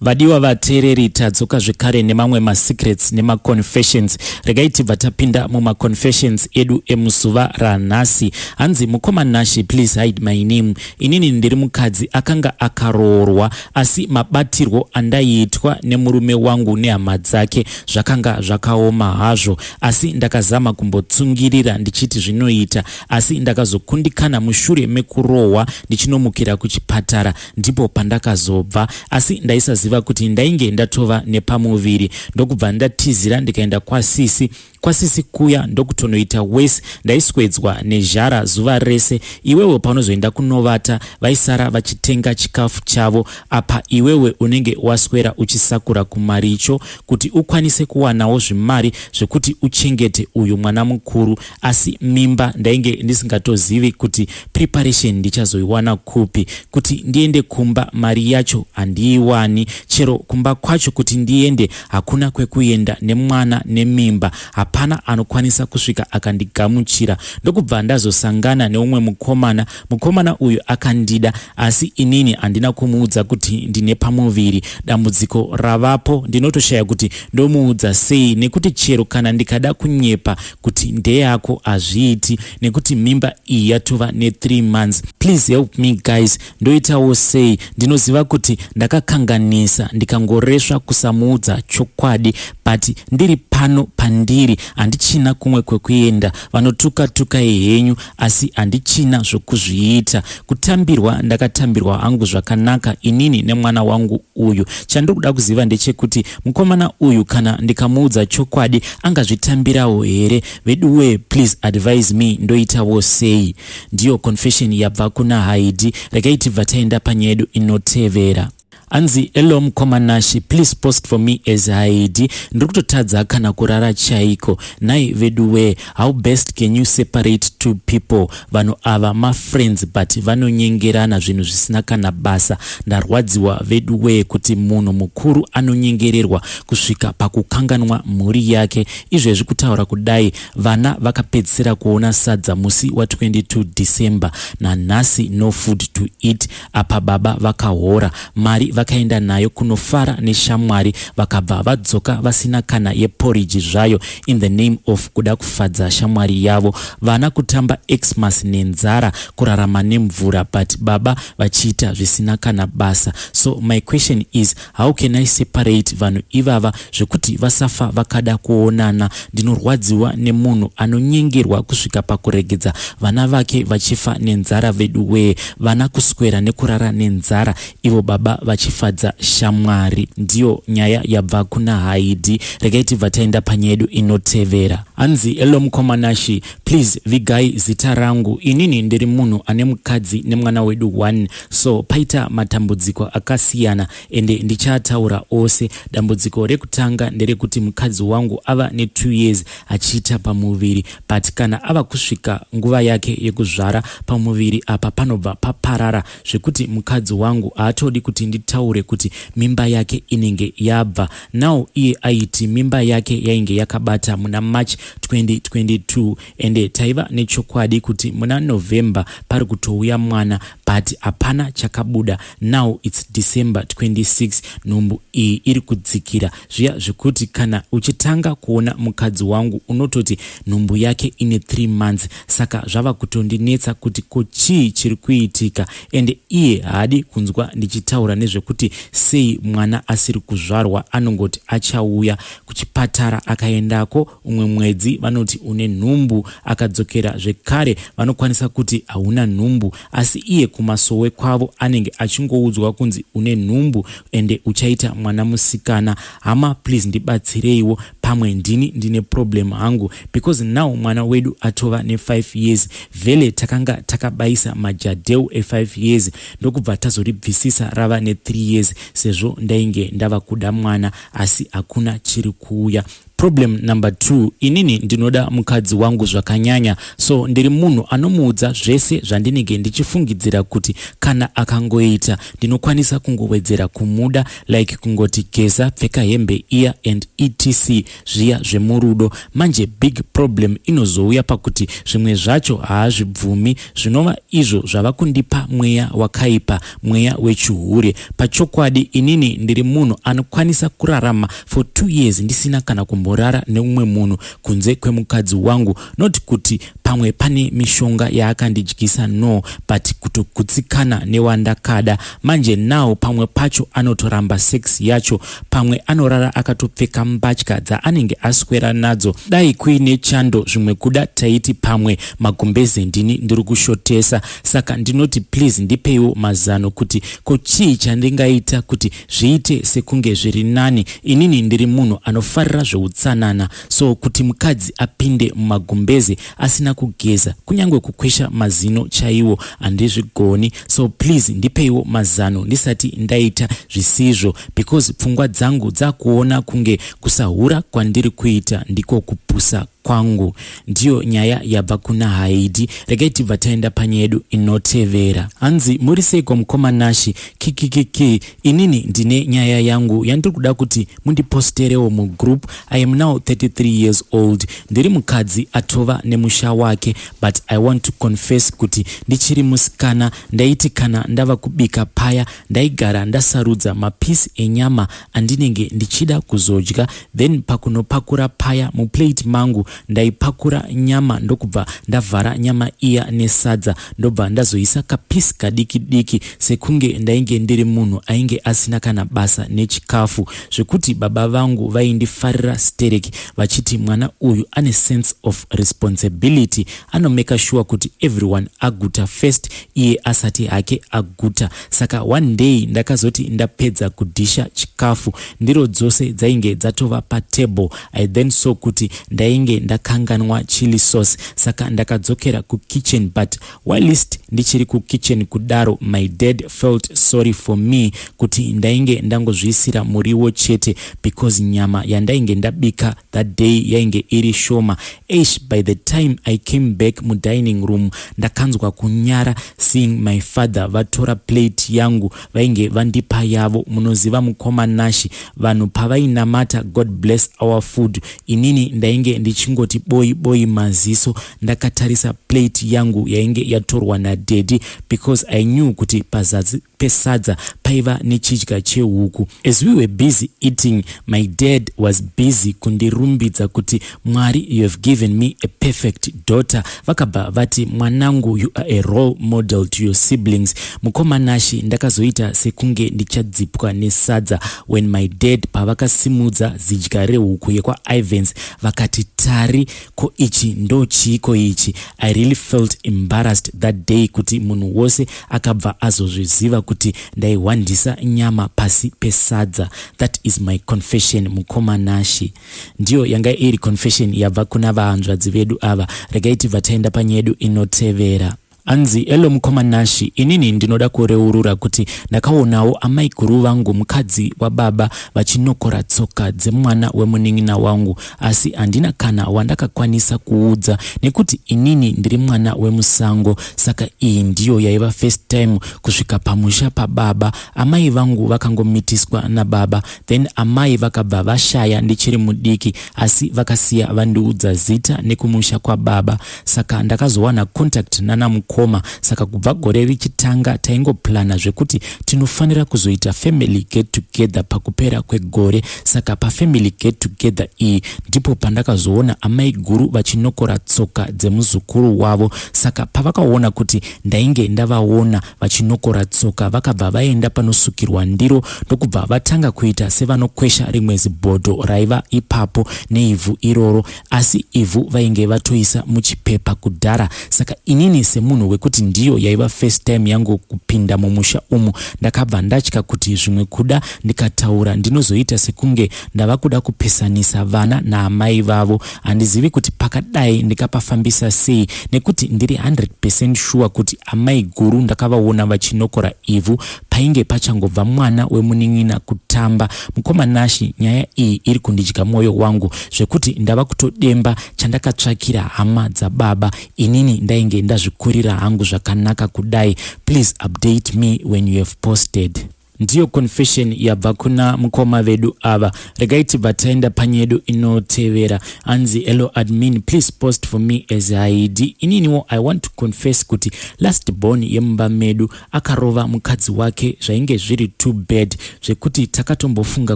Vadiwa vateereri, tadzoka zvekare nemamwe masecrets nemaconfessions. Regai tibva tapinda mumaconfessions edu emuzuva ranhasi. Hanzi mukoma Nashe, please hide my name. Inini ndiri mukadzi akanga akaroorwa, asi mabatirwo andaiitwa nemurume wangu nehama dzake zvakanga zvakaoma hazvo. Asi ndakazama kumbotsungirira ndichiti zvinoita, asi ndakazokundikana mushure mekurohwa ndichinomukira kuchipatara. Ndipo pandakazobva, asi ndaisaziva kuti ndainge ndatova nepamuviri, ndokubva ndatizira ndikaenda kwasisi. Kwasisi kuya ndokutonoita wese. Ndaiswedzwa nezhara zuva rese. Iwewe paunozoenda kunovata, vaisara vachitenga chikafu chavo, apa iwewe unenge waswera uchisakura kumaricho kuti ukwanise kuwanawo zvimari zvekuti uchengete uyu mwana mukuru. Asi mimba ndainge ndisingatozivi kuti preparation ndichazoiwana kupi. Kuti ndiende kumba mari yacho handiiwani. Chero kumba kwacho kuti ndiende hakuna kwekuenda nemwana nemimba, hapana anokwanisa kusvika akandigamuchira. Ndokubva ndazosangana neumwe mukomana. Mukomana uyu akandida, asi inini handina kumuudza kuti ndine pamuviri. Dambudziko ravapo, ndinotoshaya kuti ndomuudza sei, nekuti chero kana ndikada kunyepa kuti ndeyako hazviiti, nekuti mimba iyi yatova ne3 months. Please help me guys, ndoitawo sei? Ndinoziva kuti ndakakanganisa ndikangoresva kusamuudza chokwadi, but ndiri pano pandiri, handichina kumwe kwekuenda. Vanotuka tukai henyu, asi handichina zvokuzviita. Kutambirwa ndakatambirwa hangu zvakanaka inini nemwana wangu uyu. Chandiri kuda kuziva ndechekuti mukomana uyu kana ndikamuudza chokwadi angazvitambirawo here? Veduwe, please advise me, ndoitawo sei? Ndiyo confession yabva kuna Haidi. Regai tibva taenda panyaya yedu inotevera. Anzi, "Hello mukoma Nashi, please post for me as Haidi. Ndiri kutotadza kana kurara chaiko. Nai veduwe, how best can you separate two people? Vanhu ava mafriends, but vanonyengerana zvinhu zvisina kana basa. Ndarwadziwa veduwe kuti munhu mukuru anonyengererwa kusvika pakukanganwa mhuri yake. Izvezvi kutaura kudai, vana vakapedzisira kuona sadza musi wa22 December. Nanhasi no food to eat. Apa baba vakahora mari, vakaenda nayo kunofara neshamwari, vakabva vadzoka vasina kana yeporiji zvayo, in the name of kuda kufadza shamwari yavo. Vana kutamba Xmas nenzara, kurarama nemvura, but baba vachiita zvisina kana basa. So my question is, how can I separate vanhu ivava zvekuti vasafa vakada kuonana? Ndinorwadziwa nemunhu anonyengerwa kusvika pakuregedza vana vake vachifa nenzara. Vedu wee, vana kuswera nekurara nenzara, ivo baba vachifadza shamwari." Ndiyo nyaya yabva kuna Haidi. Regai tibva taenda panyaya yedu inotevera. Hanzi, "Hello mukoma Nashi, please vigai zita rangu. Inini ndiri munhu ane mukadzi nemwana wedu 1. So paita matambudziko akasiyana, ende ndichaataura ose. Dambudziko rekutanga nderekuti mukadzi wangu ava ne2 years achiita pamuviri, but kana ava kusvika nguva yake yekuzvara, pamuviri apa panobva paparara, zvekuti mukadzi wangu haatodi kuti nditaure kuti mimba yake inenge yabva. Now iye aiti mimba yake yainge yakabata muna March 2022, ende taiva nechokwadi kuti muna November pari kutouya mwana, but hapana chakabuda. Now it's December 26, nhumbu iyi iri kudzikira zviya zvekuti kana uchitanga kuona mukadzi wangu unototi nhumbu yake ine 3 months. Saka zvava kutondinetsa kuti ko chii chiri kuitika, ende iye haadi kunzwa ndichitaura nezvekuti sei mwana asiri kuzvarwa. Anongoti achauya kuchipatara. Akaendako umwe mwedzi vanoti une nhumbu, akadzokera zvekare vanokwanisa kuti hauna nhumbu, asi iye kumasowe kwavo anenge achingoudzwa kunzi une nhumbu ende uchaita mwana musikana. Hama, please ndibatsireiwo, pamwe ndini ndine problem hangu, because now mwana wedu atova ne5 years. Vhele takanga takabayisa majadheu e5 years, ndokubva tazoribvisisa rava ne3 years, sezvo ndainge ndava kuda mwana, asi hakuna chiri kuuya. Problem number 2, inini ndinoda mukadzi wangu zvakanyanya, so ndiri munhu anomuudza zvese zvandinenge ndichifungidzira kuti kana akangoita ndinokwanisa kungowedzera kumuda, like kungoti geza, pfeka hembe iya and etc, zviya zvemurudo. Manje big problem inozouya pakuti zvimwe zvacho haazvibvumi, zvinova izvo zvava kundipa mweya wakaipa, mweya wechihure. Pachokwadi inini ndiri munhu anokwanisa kurarama for 2 years ndisina kana kumborara neumwe munhu kunze kwemukadzi wangu. Not kuti pamwe pane mishonga yaakandidyisa, no, but kutogutsikana newandakada. Manje now pamwe pacho anotoramba sex yacho, pamwe anorara akatopfeka mbatya dzaanenge aswera nadzo. Dai kuine chando, zvimwe kuda taiti pamwe magumbeze ndini ndiri kushotesa. Saka ndinoti please ndipeiwo mazano kuti ko chii chandingaita kuti zviite sekunge zviri nani. Inini ndiri munhu anofarira zveutsanana, so kuti mukadzi apinde mumagumbeze asina kugeza, kunyange kukwesha mazino chaiwo handizvigoni. So please ndipeiwo mazano ndisati ndaita zvisizvo, because pfungwa dzangu dzakuona kunge kusahura kwandiri kuita ndiko kupusa kwangu. Ndiyo nyaya yabva kuna Haidi. Regai tibva taenda panyaya yedu inotevera. Hanzi, muri seiko mukoma Nashi? Kikikiki, inini ndine nyaya yangu yandiri kuda kuti mundiposterewo mugroup. I am now 33 years old, ndiri mukadzi atova nemusha wake, but I want to confess kuti ndichiri musikana ndaiti kana ndava kubika paya, ndaigara ndasarudza mapisi enyama andinenge ndichida kuzodya. Then pakunopakura paya, muplate mangu ndaipakura nyama, ndokubva ndavhara nyama iya nesadza, ndobva ndazoisa kapisi kadiki diki, sekunge ndainge ndiri munhu ainge asina kana basa nechikafu. Zvekuti baba vangu vaindifarira stereki, vachiti mwana uyu ane sense of responsibility, anomeka sure kuti everyone aguta first, iye asati hake aguta. Saka one day ndakazoti ndapedza kudhisha chikafu, ndiro dzose dzainge dzatova patable. I then saw kuti ndainge ndakanganwa chili sauce, saka ndakadzokera kukitchen. But whilst ndichiri kukitchen kudaro, my dad felt sorry for me kuti ndainge ndangozviisira muriwo chete, because nyama yandainge ndabika that day yainge iri shoma. Ash, by the time I came back mudining room, ndakanzwa kunyara seeing my father vatora plate yangu vainge vandipa yavo. Munoziva mukoma Nashi, vanhu pavainamata "God bless our food", inini ndainge ndichingoti boi boi maziso ndakatarisa plate yangu yainge yatorwa nadaddy, because I knew kuti pazasi pesadza paiva nechidya chehuku. As we were busy eating, my dad was busy kundirumbidza kuti, "Mwari, you have given me a perfect daughter." Vakabva vati, "Mwanangu, you are a role model to your siblings." Mukoma Nashi, ndakazoita sekunge ndichadzipwa nesadza when my dad pavakasimudza zidya rehuku yekwaIvans, vakati, "Tari, ko ichi ndo chiiko ichi?" I really felt embarrassed that day kuti munhu wose akabva azozviziva kuti ndaihwandisa nyama pasi pesadza. That is my confession, mukoma Nashi. Ndiyo yanga iri confession yabva kuna vahanzvadzi vedu ava. Regai tibva taenda panyedu inotevera. Anzi, hello mukoma Nashi, inini ndinoda kureurura kuti ndakaonawo amai guru vangu, mukadzi wababa, vachinokora tsoka dzemwana wemunin'ina wangu, asi handina kana wandakakwanisa kuudza nekuti inini ndiri mwana wemusango. Saka iyi ndiyo yaiva first time kusvika pamusha pababa. Amai vangu vakangomitiswa nababa, then amai vakabva vashaya ndichiri mudiki, asi vakasiya vandiudza zita nekumusha kwababa. Saka ndakazowana contact nana mukoma. Saka kubva gore richitanga taingoplana zvekuti tinofanira kuzoita family get together pakupera kwegore. Saka pafamily get together iyi ndipo pandakazoona amai guru vachinokora tsoka dzemuzukuru wavo. Saka pavakaona kuti ndainge ndavaona vachinokora tsoka, vakabva vaenda panosukirwa ndiro, ndokubva vatanga kuita sevanokwesha rimwe zibhodho raiva ipapo neivhu iroro, asi ivhu vainge vatoisa muchipepa kudhara. Saka inini semunhu Semunhu wekuti ndiyo yaiva first time yangu kupinda mumusha umu, ndakabva ndatya kuti zvimwe kuda ndikataura ndinozoita sekunge ndava kuda kupesanisa vana naamai vavo. Handizivi kuti pakadai ndikapafambisa sei nekuti ndiri 100% sure kuti amai guru ndakavaona vachinokora ivhu painge pachangobva mwana wemunin'ina kutamba. Mukoma Nashi, nyaya iyi iri kundidya mwoyo wangu zvekuti ndava kutodemba chandakatsvakira hama dzababa. Inini ndainge ndazvikurira hangu zvakanaka kudai. Please update me when you have posted. Ndiyo confession yabva kuna mukoma vedu ava. Regai tibva taenda panyedu inotevera. Anzi, "Hello admin, please post for me as Haidi. Ininiwo I want to confess kuti last born yemumba medu akarova mukadzi wake zvainge zviri too bad zvekuti takatombofunga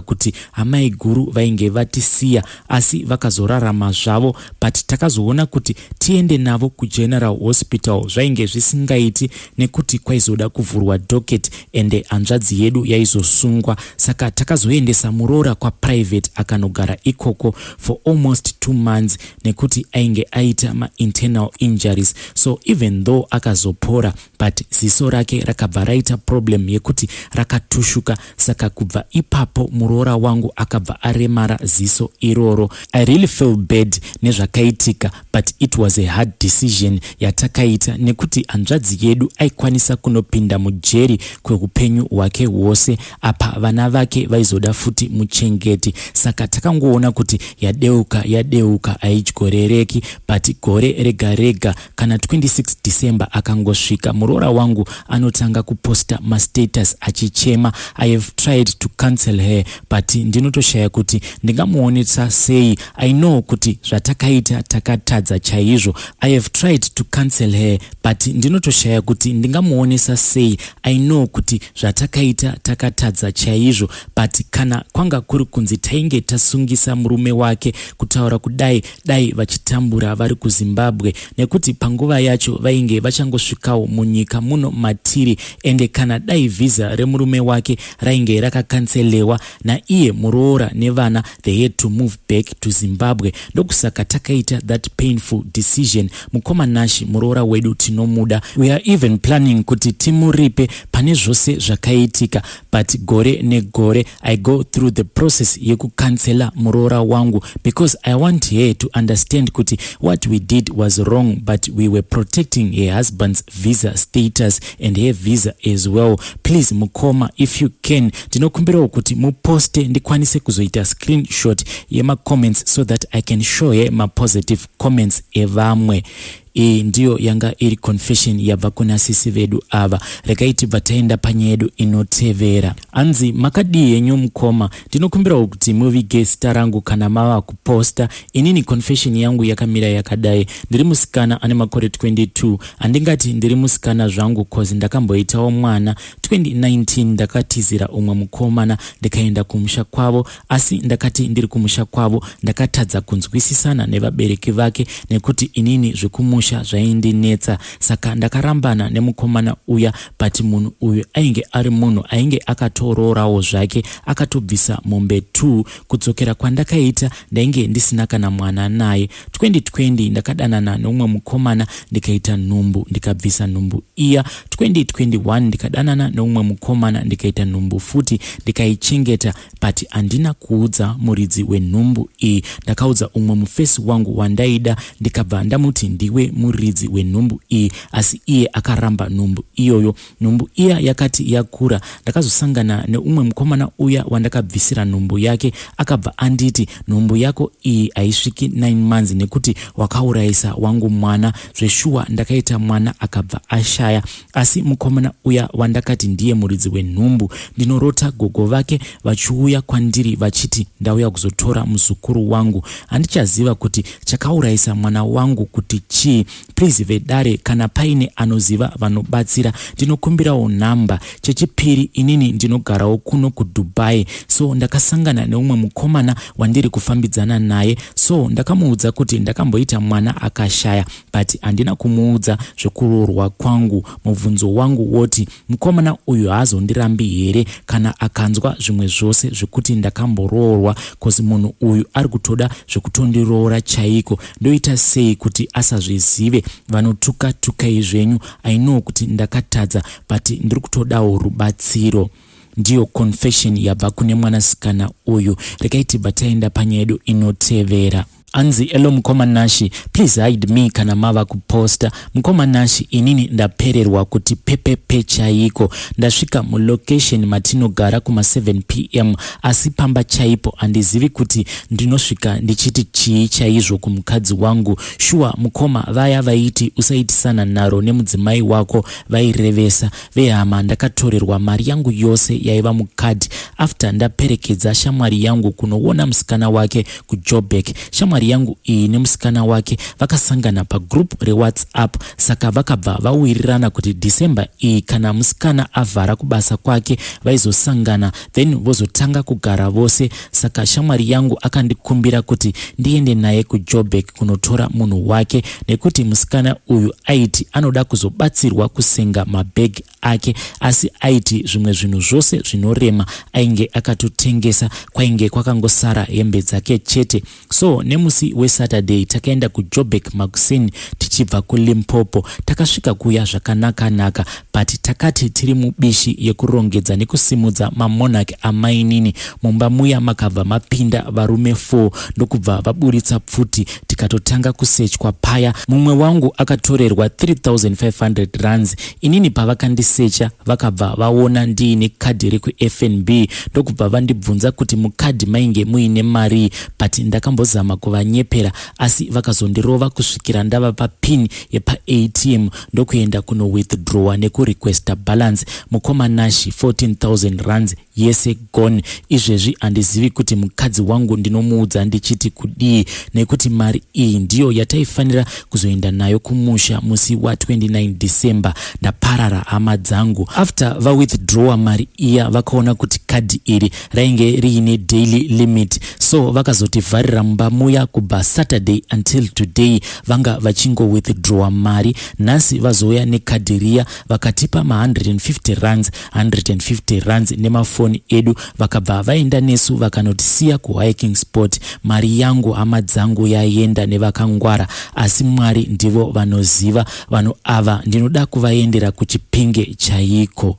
kuti amai guru vainge vatisiya, asi vakazorarama zvavo. But takazoona kuti tiende navo kuGeneral Hospital zvainge zvisingaiti nekuti kwaizoda kuvhurwa docket ende hanzvadzi yedu yaizosungwa. Saka takazoendesa muroora kwaprivate akanogara ikoko for almost 2 months nekuti ainge aita mainternal injuries. So even though akazopora, but ziso rake rakabva raita problem yekuti rakatushuka. Saka kubva ipapo muroora wangu akabva aremara ziso iroro. I really feel bad nezvakaitika, but it was a hard decision yatakaita nekuti hanzvadzi yedu aikwanisa kunopinda mujeri kweupenyu hwake hwose. Apa vana vake vaizoda futi muchengeti. Saka takangoona kuti yadeuka yadeuka, haidyorereki. But gore rega rega kana 26 December akangosvika, muroora wangu anotanga kuposta mastatus achichema. I have tried to counsel her, but ndinotoshaya kuti ndingamuonesa sei. I know kuti zvatakaita takatadza chaizvo. I have tried to counsel her, but ndinotoshaya kuti ndingamuonesa sei. I know kuti zvatakaita takatadza chaizvo, but kana kwanga kuri kunzi tainge tasungisa murume wake, kutaura kudai dai vachitambura vari kuZimbabwe, nekuti panguva yacho vainge vachangosvikawo munyika muno matiri. Ende kana dai vhisa remurume wake rainge rakakanselewa naiye muroora nevana, they had to move back to Zimbabwe. Ndokusaka takaita that painful decision. Mukoma Nashi, muroora wedu tinomuda. We are even planning kuti timuripe pane zvose zvakaitika, but gore negore I go through the process yekucounsela muroora wangu because I want her to understand kuti what we did was wrong, but we were protecting her husband's visa status and her visa as well. Please mukoma, if you can, ndinokumbirawo kuti muposte ndikwanise kuzoita screenshot yemacomments so that I can show her mapositive comments evamwe. Iyi ndiyo yanga iri confession yabva kuna sisi vedu ava. Regai tibva taenda panyaya yedu inotevera. Hanzi, "Makadii henyu mukoma? Ndinokumbirawo kuti muvige zita rangu kana mava kuposta. Inini confession yangu yakamira yakadai. Ndiri musikana ane makore 22. Handingati ndiri musikana zvangu cause ndakamboitawo mwana. 2019 ndakatizira umwe mukomana ndikaenda kumusha kwavo, asi ndakati ndiri kumusha kwavo ndakatadza kunzwisisana nevabereki vake nekuti inini zvekumusha zvaindinetsa. Saka ndakarambana nemukomana uya, but munhu uyu ainge ari munhu ainge akatororawo zvake, akatobvisa mombe 2. Kudzokera kwandakaita ndainge ndisina kana mwana naye. 2020 ndakadanana neumwe mukomana ndikaita nhumbu, ndikabvisa nhumbu iya. 2021 ndikadanana neumwe mukomana ndikaita nhumbu futi, ndikaichengeta, but handina kuudza muridzi wenhumbu iyi. Ndakaudza umwe mufesi wangu wandaida, ndikabva ndamuti ndiwe muridzi wenhumbu iyi, asi iye akaramba nhumbu iyoyo. Nhumbu iya yakati yakura, ndakazosangana neumwe mukomana uya wandakabvisira nhumbu yake. Akabva anditi, 'Nhumbu yako iyi haisviki 9 months nekuti wakaurayisa wangu mwana.' Zveshuwa ndakaita mwana akabva ashaya. Asi mukomana uya wandakati ndiye muridzi wenhumbu, ndinorota gogo vake vachiuya kwandiri vachiti ndauya kuzotora muzukuru wangu. Handichaziva kuti chakaurayisa mwana wangu kuti chii. Please vedare, kana paine anoziva vanobatsira, ndinokumbirawo nhamba. Chechipiri, inini ndinogarawo kuno kuDubai. So ndakasangana neumwe mukomana wandiri kufambidzana naye. So ndakamuudza kuti ndakamboita mwana akashaya, but handina kumuudza zvekuroorwa kwangu. Mubvunzo wangu woti, mukomana uyu haazondirambi here kana akanzwa zvimwe zvose zvekuti ndakamboroorwa? Cause munhu uyu ari kutoda zvekutondiroora chaiko. Ndoita sei kuti asazviziva?" handizive. Vanotuka tukai zvenyu, I know kuti ndakatadza, but ndiri kutodawo rubatsiro. Ndiyo confession yabva kune mwanasikana uyu. Regai tibva taenda panyaya yedu inotevera. Anzi, "Hello mukoma Nashi, please hide me kana mava kuposta. Mukoma Nashi, inini ndapererwa kuti pepepe chaiko. Ndasvika mulocation matinogara kuma7 p.m., asi pamba chaipo handizivi kuti ndinosvika ndichiti chii chaizvo kumukadzi wangu. Shuwa mukoma, vaya vaiti usaitisana nharo nemudzimai wako vairevesa. Vehama, ndakatorerwa mari yangu yose yaiva mukadhi after ndaperekedza shamwari yangu kunoona musikana wake kuJoburg. Shamwari yangu iyi nemusikana wake vakasangana pagroup reWhatsApp, saka vakabva vawirirana kuti December iyi kana musikana avhara kubasa kwake vaizosangana, then vozotanga kugara vose. Saka shamwari yangu akandikumbira kuti ndiende naye kuJoburg kunotora munhu wake, nekuti musikana uyu aiti anoda kuzobatsirwa kusenga mabhegi ake, asi aiti zvimwe zvinhu zvose zvinorema ainge akatotengesa, kwainge kwakangosara hembe dzake chete. So nemusi weSaturday takaenda kuJoburg makuseni tichibva kuLimpopo. Takasvika kuya zvakanaka-naka, but takati tiri mubishi yekurongedza nekusimudza mamonarch amainini, mumba muya makabva mapinda varume 4, ndokubva vaburitsa pfuti, tikatotanga kusechwa paya. Mumwe wangu akatorerwa 3500 rands. Inini pavakandisecha vakabva vaona ndiine kadhi rekuFNB, ndokubva vandibvunza kuti mukadhi mainge muine mari, but ndakambozama kuvanyepera, asi vakazondirova kusvikira ndavapa PIN yepaATM, ndokuenda kunowithdrawa nekurequesta balance. Mukoma Nashi, 14,000 rands yese gone. Izvezvi handizivi kuti mukadzi wangu ndinomuudza ndichiti kudii, nekuti mari iyi ndiyo yataifanira kuzoenda nayo kumusha musi wa29 December. Ndaparara, hama dzangu." After vawithdrawa mari iya, vakaona kuti kadhi iri rainge riine daily limit, so vakazotivharira mumba muya kubva Saturday until today. Vanga vachingowithdrawa mari. Nhasi vazouya nekadhi riya, vakatipa ma150 rands, 150 rands nemafoni edu, vakabva vaenda nesu vakanotisiya kuhiking spot. Mari yangu, hama dzangu, yaenda nevakangwara, asi Mwari ndivo vanoziva. Vanhu ava ndinoda kuvaendera kuChipinge chaiko.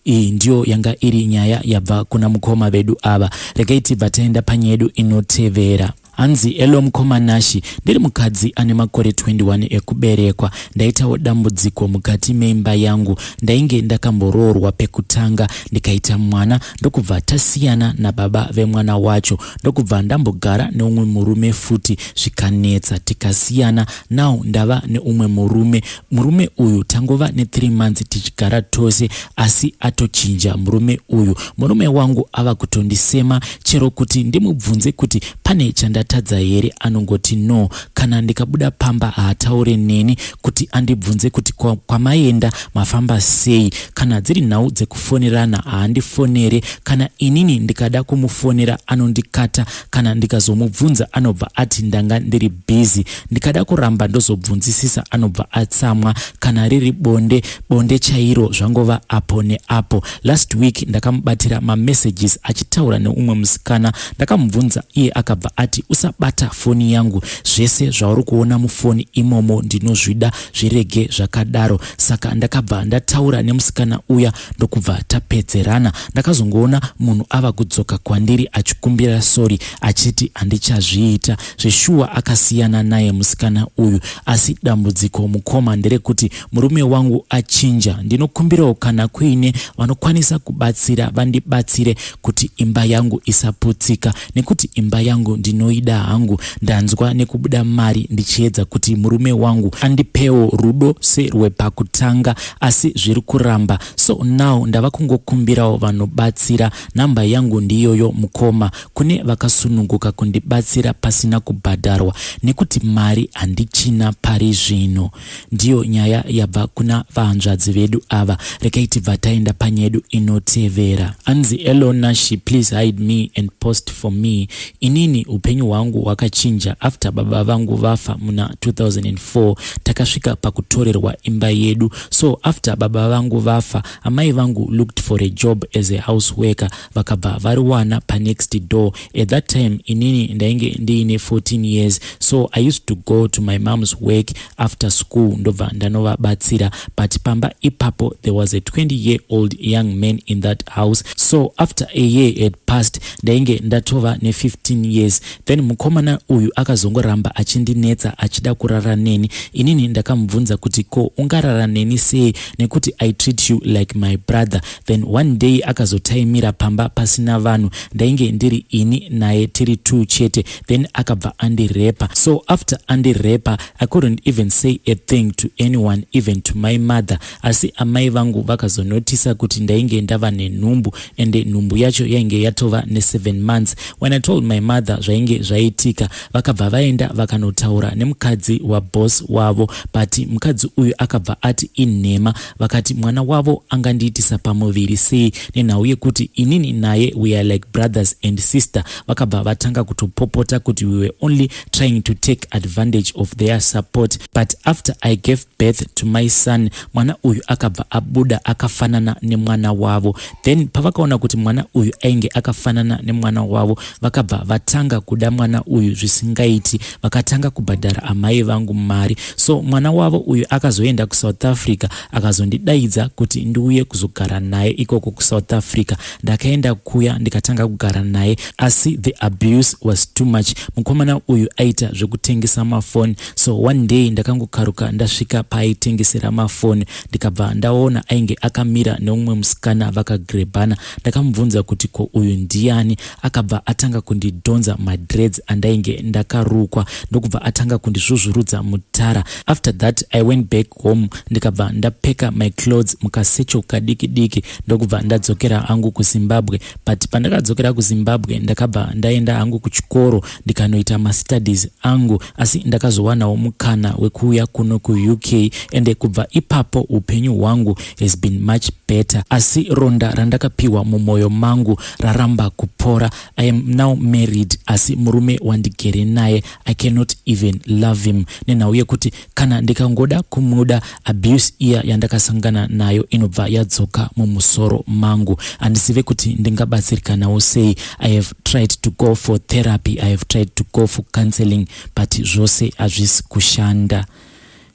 Iyi ndiyo yanga iri nyaya yabva kuna mukoma vedu ava. Regai tibva taenda panyaya yedu inotevera. Hanzi, "Hello mukoma Nashi, ndiri mukadzi ane makore 21 ekuberekwa. Ndaitawo dambudziko mukati meimba yangu. Ndainge ndakamboroorwa pekutanga, ndikaita mwana, ndokubva tasiyana nababa vemwana wacho, ndokubva ndambogara neumwe murume futi, zvikanetsa, tikasiyana. Now ndava neumwe murume. Murume uyu tangova ne3 months tichigara tose, asi atochinja murume uyu. Murume wangu ava kutondisema. Chero kuti ndimubvunze kuti pane chandatadza here, anongoti no. Kana ndikabuda pamba haataure neni kuti andibvunze kuti kwamaenda mafamba sei. Kana dziri nhau dzekufonerana haandifonere. Kana inini ndikada kumufonera anondikata. Kana ndikazomubvunza anobva ati ndanga ndiri busy. Ndikada kuramba ndozobvunzisisa anobva atsamwa. Kana riri bonde, bonde chairo zvangova apo neapo. Last week ndakamubatira mamessages achitaura neumwe musikana. Ndakamubvunza, iye akabva ati, 'Usabata foni yangu, zvese zvauri kuona mufoni imomo ndinozvida, zvirege zvakadaro.' Saka ndakabva ndataura nemusikana uya, ndokubva tapedzerana. Ndakazongoona munhu ava kudzoka kwandiri achikumbira sorry, achiti handichazviita zveshuwa. Akasiyana naye musikana uyu. Asi dambudziko, mukoma, nderekuti murume wangu achinja. Ndinokumbirawo kana kuine vanokwanisa kubatsira vandibatsire kuti imba yangu isaputsika, nekuti imba yangu ndinoida hangu. Ndanzwa nekubuda mari ndichiedza kuti murume wangu andipewo rudo serwepakutanga, asi zviri kuramba. So now ndava kungokumbirawo vanobatsira. Nhamba yangu ndiyoyo, mukoma, kune vakasununguka kundibatsira pasina kubhadharwa, nekuti mari handichina pari zvino." Ndiyo nyaya yabva kuna vahanzvadzi vedu ava. Regai tibva taenda panyaya yedu inotevera. Anzi, "Hello Nashi, please hide me and post for me. Inini upenyu Hwangu hwakachinja after baba vangu vafa muna 2004. Takasvika pakutorerwa imba yedu. So after baba vangu vafa, amai vangu looked for a job as a house worker, vakabva variwana panext door. At that time inini ndainge ndiine 14 years, so I used to go to my mom's work after school, ndobva ndanovabatsira. But pamba ipapo there was a 20 year old young man in that house. So after a year had passed, ndainge ndatova ne15 years. Then mukomana uyu akazongoramba achindinetsa, achida kurara neni. Inini ndakamubvunza kuti, "Ko ungarara neni sei, nekuti I treat you like my brother?" Then one day akazotaimira pamba pasina vanhu, ndainge ndiri ini naye tiri two chete. Then akabva andirepa. So after andirepa, I couldn't even say a thing to anyone, even to my mother. Asi amai vangu vakazonotisa kuti ndainge ndava nenhumbu, ende nhumbu yacho yainge yatova ne7 months. When I told my mother zvainge zvaitika, vakabva vaenda vakanotaura nemukadzi waboss wavo, but mukadzi uyu akabva ati inhema. Vakati mwana wavo angandiitisa pamuviri sei, nenhau yekuti inini naye we are like brothers and sister? Vakabva vatanga kutopopota kuti we were only trying to take advantage of their support. But after I gave birth to my son, mwana uyu akabva abuda akafanana nemwana wavo. Then pavakaona kuti mwana uyu ainge akafanana nemwana wavo, vakabva vatanga kuda mwana uyu zvisingaiti. Vakatanga kubhadhara amai vangu mari. So mwana wavo uyu akazoenda kuSouth Africa, akazondidaidza kuti ndiuye kuzogara naye ikoko kuSouth Africa. Ndakaenda kuya, ndikatanga kugara naye, asi the abuse was too much. Mukomana uyu aita zvekutengesa mafoni. So one day ndakangokaruka ndasvika paaitengesera mafoni, ndikabva ndaona ainge akamira neumwe musikana vakagrebhana. Ndakamubvunza kuti, "Ko uyu ndiani?" Akabva atanga kundidhonza madreads andainge ndakarukwa, ndokubva atanga kundizvuzvurudza mutara. After that I went back home, ndikabva ndapeka my clothes mukasecho kadiki diki, ndokubva ndadzokera hangu kuZimbabwe. But pandakadzokera kuZimbabwe, ndakabva ndaenda hangu kuchikoro, ndikanoita mastudies angu. Asi ndakazowanawo mukana wekuuya kuno kuUK, ende kubva ipapo upenyu hwangu has been much better. Asi ronda randakapiwa mumwoyo mangu raramba kupora. I am now married, asi murume wandigere naye, I cannot even love him, nenhau yekuti kana ndikangoda kumuda, abuse iya yandakasangana nayo inobva yadzoka mumusoro mangu. Handizive kuti ndingabatsirikanawo sei. I have tried to go for therapy, I have tried to go for counseling, but zvose hazvisi kushanda.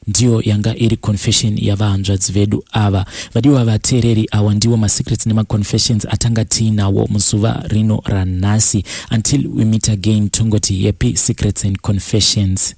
Ndiyo yanga iri confession yavahanzvadzi vedu ava. Vadiwa vateereri, awa ndiwo masecrets nemaconfessions atanga tiinawo muzuva rino ranhasi. Until we meet again, tongoti happy secrets and confessions.